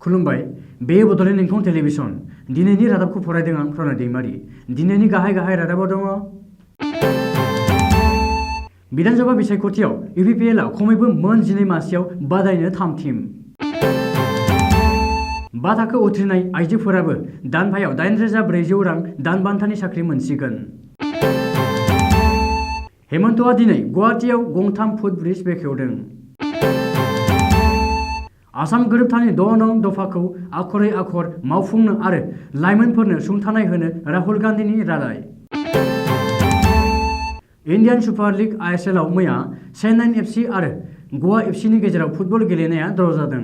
खुलुमबाय बे बड'लेण्ड इंखं टेलिभिजन दिनैनि रादाबखौ फरायदों आं प्रनय दैमारि। दिनैनि गाहाय रादाबाव दङ विधानसभा बिसायख'थियाव इउपिपिएलआ खमैबो मोन 12 मासियाव बादायनो थामथिम। बा थाखो उथ्रिनाय आइजोफोराबो दानफायाव 8,400 रां दान बान्थानि साख्रि मोनसिगोन। हेमन्तआ दिनै गुवाहाटीआव गंथाम फुटब्रिज बेखेवदों। आसाम गोरोबथानि 6 नं दफाखौ आखरै आखर मावफुंनो आरो लाइमोनफोरनो सुंथानाय होनो राहुल गान्धीनि रादाय। इन्डियान सुपार लीग आइएसएलआव मैया चेन्नाइन एफसी आरो गोवा एफसीनि गेजेराव फुटबल गेलेनाया ड्र' जादों।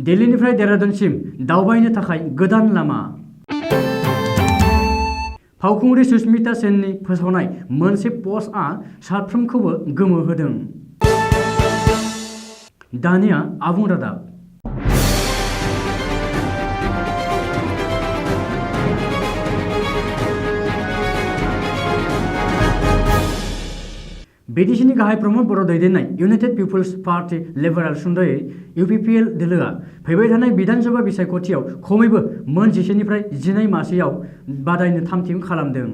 दिल्लीनिफ्राय देहरादूनसिम दावबायनो थाखाय गोदान लामा। फावखुंग्रि सुस्मिता सेननि फोसावनाय मोनसे पस्टआ साफ्रोमखौबो गोमोहोदों। दानिया आबुं रादाब। बिटिसिनि गाहाय प्रमद बर' दैदेननाय इउनाइटेड पिपुल्स पार्टी लिबारेल सुंद'यै इउपिपिएल दोलोआ फैबाय थानाय बिधानसभा बिसायख'थियाव खमैबो मोन 10 निफ्राय 12 मासियाव बादायनो थामथिम खालामदों।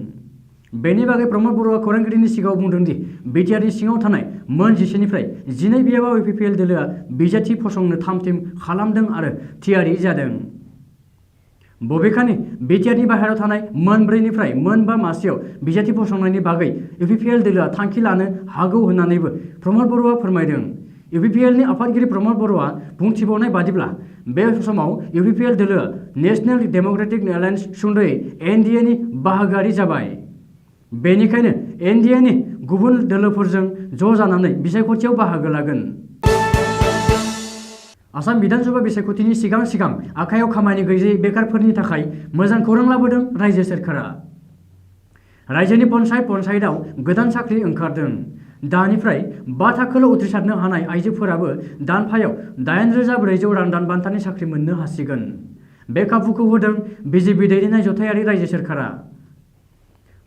बेनि बागै प्रमद बर'आ खौरांगिरिनि सिगाङाव बुंदों दि बिटिआरनि सिङाव थानाय मोन 10 निफ्राय 12 बियाबाव इउपिपिएल दोलोआ बिजाथि फसंनो थामथिम खालामदों आरो थियारि जादों। बबेखानि बिटिआरनि बाहेरायाव थानाय मोन 4 निफ्राय मोन 5 मासियाव बिजाथि फसंनायनि बागै इउपिपिएल दोलोआ थांखि लानो हागौ होननानैबो प्रमद बर'आ फोरमायदों। इउपिपिएलनि आफादगिरि प्रमद बर'आ बुंथिबावनाय बादिब्ला बे समाव इउपिपिएल दोलोआ नेशनेल डेमोक्रेटिक एलायन्स सुंद'यै एनडिएनि बाहागोआरि जाबाय। बेनिखायनो एनडिएनि गुबुन दोलोफोरजों ज' जानानै बिसायख'थियाव बाहागो लागोन। आसाम बिधानसभा बिसायख'थिनि सिगां आखायाव खामानि गैयै बेकारफोरनि थाखाय मोजां खौरां लाबोदों रायजो सोरखारा। रायजोनि पन्सायतआव गोदान साख्रि ओंखारदों। दानिफ्राय 5 थाखोल' उथ्रिसारनो हानाय आइजोफोराबो दानफायाव 8,400 रां दान बान्थानि साख्रि मोननो हासिगोन। बे खाबुखौ होदों बिजेपि दैदेननाय जथायारि रायजो सोरखारा।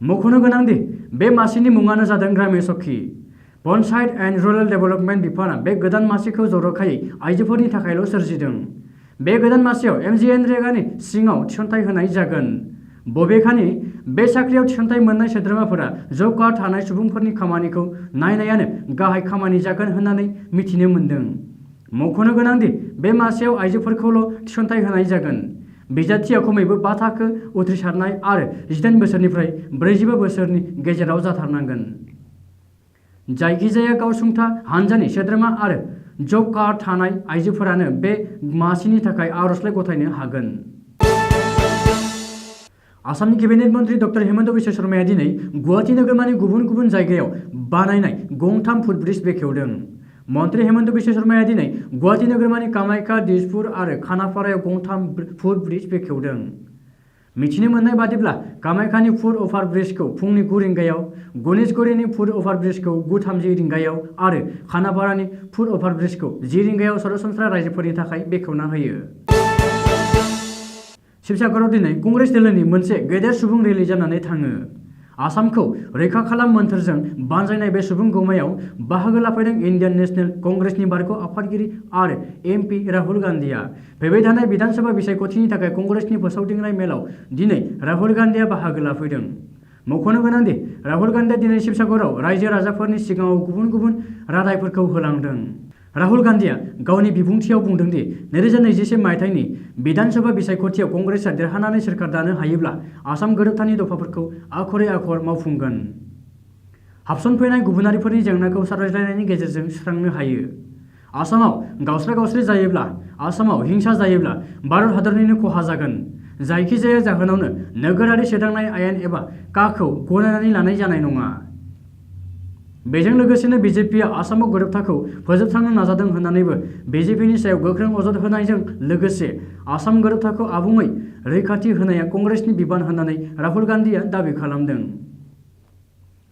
मख'नो गोनांदि बे मासिनि मुङानो जादों ग्राम्य सखी। पन्चायत एन्ड रुरेल डेभेलपमेन्ट बिफाना बे गोदान मासिखौ जर'खायै आइजोफोरनि थाखायल' सोरजिदों। बे गोदान मासियाव एमजिएनरेगानि सिङाव थिसनथाइ होनाय जागोन। बबेखानि बे साख्रियाव थिसनथाइ मोननाय सोद्रोमाफोरा जब कार्ड थानाय सुबुंफोरनि खामानिखौ नायनायानो गाहाय खामानि जागोन होननानै मिथिनो मोन्दों। मख'नो गोनांदि बे मासियाव आइजोफोरखौल' थिसनथाइ होनाय जागोन। बिजाथिया खमैबो 5 थाखो उथ्रिसारनाय आरो 18 बोसोरनिफ्राय 45 बोसोरनि गेजेराव जाथारनांगोन। जायखिजाया गावसुंथा हानजानि सोद्रोमा आरो जब कार्ड थानाय आइजोफोरानो बे मासिनि थाखाय आर'जलाइ गथायनो हागोन। आसामनि केबिनेट मन्त्रि डक्टर हेमन्त बिश्व शर्माया दिनै गुवाहाटी नोगोरमानि गुबुन जायगायाव बानायनाय गंथाम फुटब्रिज बेखेवदों। मन्त्रि हेमन्त बिश्व शर्माया दिनै गुवाहाटी नोगोरमानि कामाख्या, दिसपुर आरो खानापारायाव गंथाम फुटब्रिज बेखेवदों। मिथिनो मोननाय बादिब्ला कामाख्यानि फुट अभारब्रिजखौ फुंनि 9 रिंगायाव, गणेशगुरिनि फुट अभारब्रिजखौ 9:30 रिंगायाव आरो खानापारानि फुट अभारब्रिजखौ 10 रिंगायाव सरासनस्रा राइजोफोरनि थाखाय बेखेवना होयो। शिबसागराव दिनै कंग्रेस दोलोनि मोनसे गेदेर सुबुं रेलि जानानै थाङो। आसामखौ रैखा खालाम मोन्थोरजों बानजायनाय बे सुबुं गौमायाव बाहागो लाफैदों इन्डियान नेशनेल कंग्रेसनि बारग' आफादगिरि आरो एमपि राहुल गान्धीआ। फैबाय थानाय बिधानसभा बिसायख'थिनि थाखाय कंग्रेसनि फोसावदिंनाय मेलाव दिनै राहुल गान्धीआ बाहागो लाफैदों। मख'नो गोनांदि राहुल गान्धीआ दिनै शिबसागराव रायजो राजाफोरनि सिगाङाव गुबुन रादायफोरखौ होलांदों। राहुल गान्धीआ गावनि बिबुंथियाव बुंदों दि 2021 मायथाइनि बिधानसभा बिसायख'थियाव कंग्रेसआ देरहानानै सोरखार दानो हायोब्ला आसाम गोरोबथानि दफाफोरखौ आखरै आखर मावफुंगोन। हाबसनफैनाय गुबुनारिफोरनि जेंनाखौ सावरायलायनायनि गेजेरजों सुस्रांनो हायो। आसामाव गावस्रा-गावस्रि जायोब्ला, आसामाव हिंसा जायोब्ला भारत हादरनिनो खहा जागोन। जायखिजाया जाहोनावनो नोगोरारि सोदांनाय आयेन एबा काखौ गनायनानै लानाय जानाय नङा। बेजों लोगोसेनो बिजेपिआ आसामाव गोरोबथाखौ फोजोबस्रांनो नाजादों होननानैबो बिजेपिनि सायाव गोख्रों अजद होनायजों लोगोसे आसाम गोरोबथाखौ आबुङै रैखाथि होनाया कंग्रेसनि बिबान होननानै राहुल गान्धीआ दाबि खालामदों।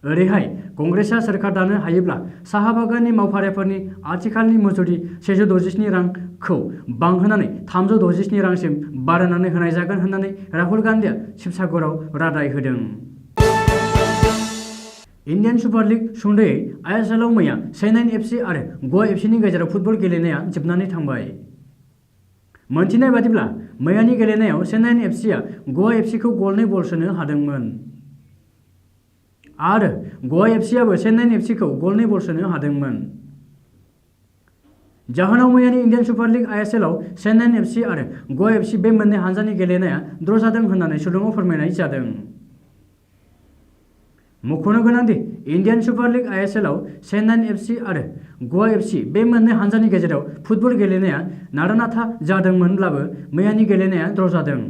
ओरैहाय कंग्रेसआ सोरखार दानो हायोब्ला साहा बागाननि मावफारियाफोरनि आथिखालनि मजुरि 167 रांखौ बांहोनानै 367 रांसिम बारायनानै होनाय जागोन होननानै राहुल गान्धीआ शिबसागराव रादाय होदों। इन्डियान सुपार लीग सुंद'यै आइएसएलआव मैया चेन्नाइन एफसी आरो गोवा एफसीनि गेजेराव फुटबल गेलेनाया जोबनानै थांबाय। मोनथिनाय बादिब्ला मैयानि गेलेनायाव चेन्नाइन एफसीआ ग'वा एफसीखौ गल 2 बल सोनो हादोंमोन आरो ग'वा एफसीआबो चेन्नाइन एफसीखौ गल 2 बल सोनो हादोंमोन। जाहोनाव मैयानि इन्डियान सुपार लीग आइएसएलआव चेन्नाइन एफसी आरो ग'वा एफसी बे मोननै हानजानि गेलेनाया ड्र' जादों होननानै सुलुङाव फोरमायनाय जादों। मख'नो गोनांदि इन्डियान सुपार लीग आइएसएलआव चेन्नाइन एफसी आरो ग'वा एफसी बे मोननै हानजानि गेजेराव फुटबल गेलेनाया नारा-नाथा जादोंमोनब्लाबो मैयानि गेलेनाया ड्र' जादों।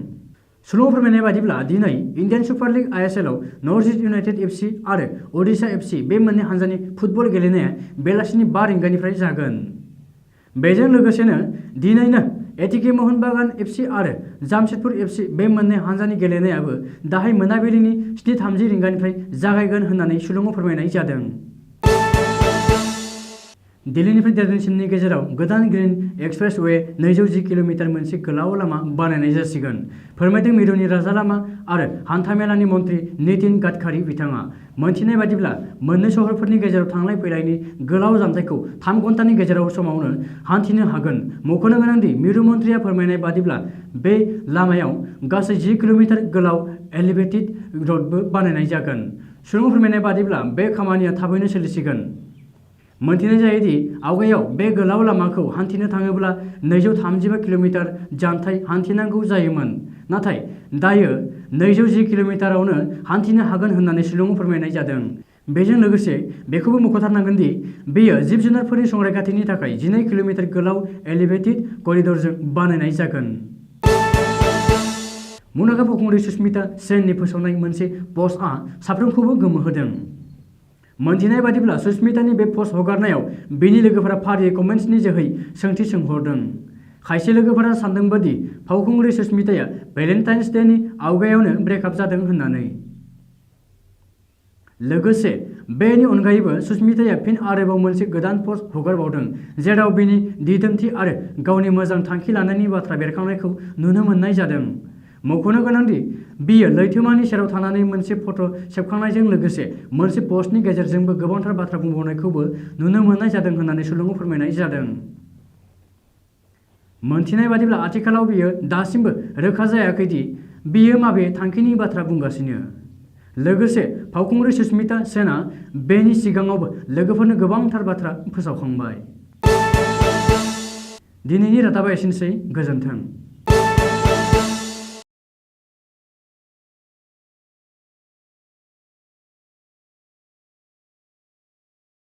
सुलुङाव फोरमायनाय बादिब्ला दिनै इन्डियान सुपार लीग आइएसएलआव नर्थ इस्ट इउनाइटेड एफसी आरो ओडिशा एफसी बे मोननै हानजानि फुटबल गेलेनाया बेलासिनि 5 रिंगानिफ्राय जागोन। बेजों लोगोसेनो दिनैनो एटिके मोहन बागान एफसी आरो जामशेदपुर एफसी बे मोननै हानजानि गेलेनायाबो दाहाय मोनाबिलिनि 7:30 रिंगानिफ्राय जागायगोन होननानै सुलुङाव फोरमायनाय जादों। दिल्लीनिफ्राय देरहानायसिमनि गेजेराव गोदान ग्रीन एक्सप्रेसवे 210 किल'मिटार मोनसे गोलाव लामा बानायनाय जासिगोन, फोरमायदों मिरुनि राजा लामा आरो हान्थामेलानि मन्थ्रि नितिन गाडकारि बिथाङा। मोनथिनाय बादिब्ला मोननै सहरफोरनि गेजेराव थांलाय फैलायनि गोलाव जानथायखौ 3 घन्टानि गेजेराव समावनो हान्थिनो हागोन। मख'नो गोनांदि मिरु मन्थ्रिया फोरमायनाय बादिब्ला बे लामायाव गासै 10 किल'मिटार गोलाव एलिभेटेड र'डबो बानायनाय जागोन। सुलुङाव फोरमायनाय बादिब्ला बे खामानिया थाबैनो सोलिसिगोन। मोनथिनाय जायोदि आवगायाव बे गोलाव लामाखौ हान्थिनो थाङोब्ला 235 किल'मिटार जानथाय हान्थिनांगौ जायोमोन, नाथाय दायो 210 किल'मिटारावनो हान्थिनो हागोन होननानै सुलुङाव फोरमायनाय जादों। बेजों लोगोसे बेखौबो मख'थारनांगोन दि बेयो जिब-जुनारफोरनि संरैखाथिनि थाखाय 12 किल'मिटार गोलाव एलिभेटेड करिडरजों बानायनाय जागोन। मुंदांखा फावखुंग्रि सुस्मिता सेननि फोसावनाय मोनसे पस्टआ साफ्रोमखौबो गोमोहोदों। मोनथिनाय बादिब्ला सुस्मितानि बे पस्ट हगारनायाव बिनि लोगोफोरा फारियै कमेन्ट्सनि जोहै सोंथि सोंहरदों। खायसे लोगोफोरा सानदोंबोदि फावखुंग्रि सुस्मिताया भेलेन्टाइन्स डेनि आवगायावनो ब्रेकआप जादों होननानै। लोगोसे बेनि अनगायैबो सुस्मिताया फिन आरोबाव मोनसे गोदान पस्ट हगारबावदों, जेराव बिनि दिदोमथि आरो गावनि मोजां थांखि लानायनि बाथ्रा बेरखांनायखौ नुनो मोननाय जादों। मख'नो गोनांदि बियो लैथोमानि सेराव थानानै मोनसे फट' सेबखांनायजों लोगोसे मोनसे पस्टनि गेजेरजोंबो गोबांथार बाथ्रा बुंबावनायखौबो नुनो मोननाय जादों होननानै सुलुङाव फोरमायनाय जादों। मोनथिनाय बादिब्ला आथिखालाव बियो दासिमबो रोखा जायाखै दि बियो माबे थांखिनि बाथ्रा बुंगासिनो। लोगोसे फावखुंग्रि सुस्मिता सेनआ बेनि सिगाङावबो लोगोफोरनो गोबांथार बाथ्रा फोसावखांबाय। दिनैनि रादाबा एसेनोसै, गोजोन्थों।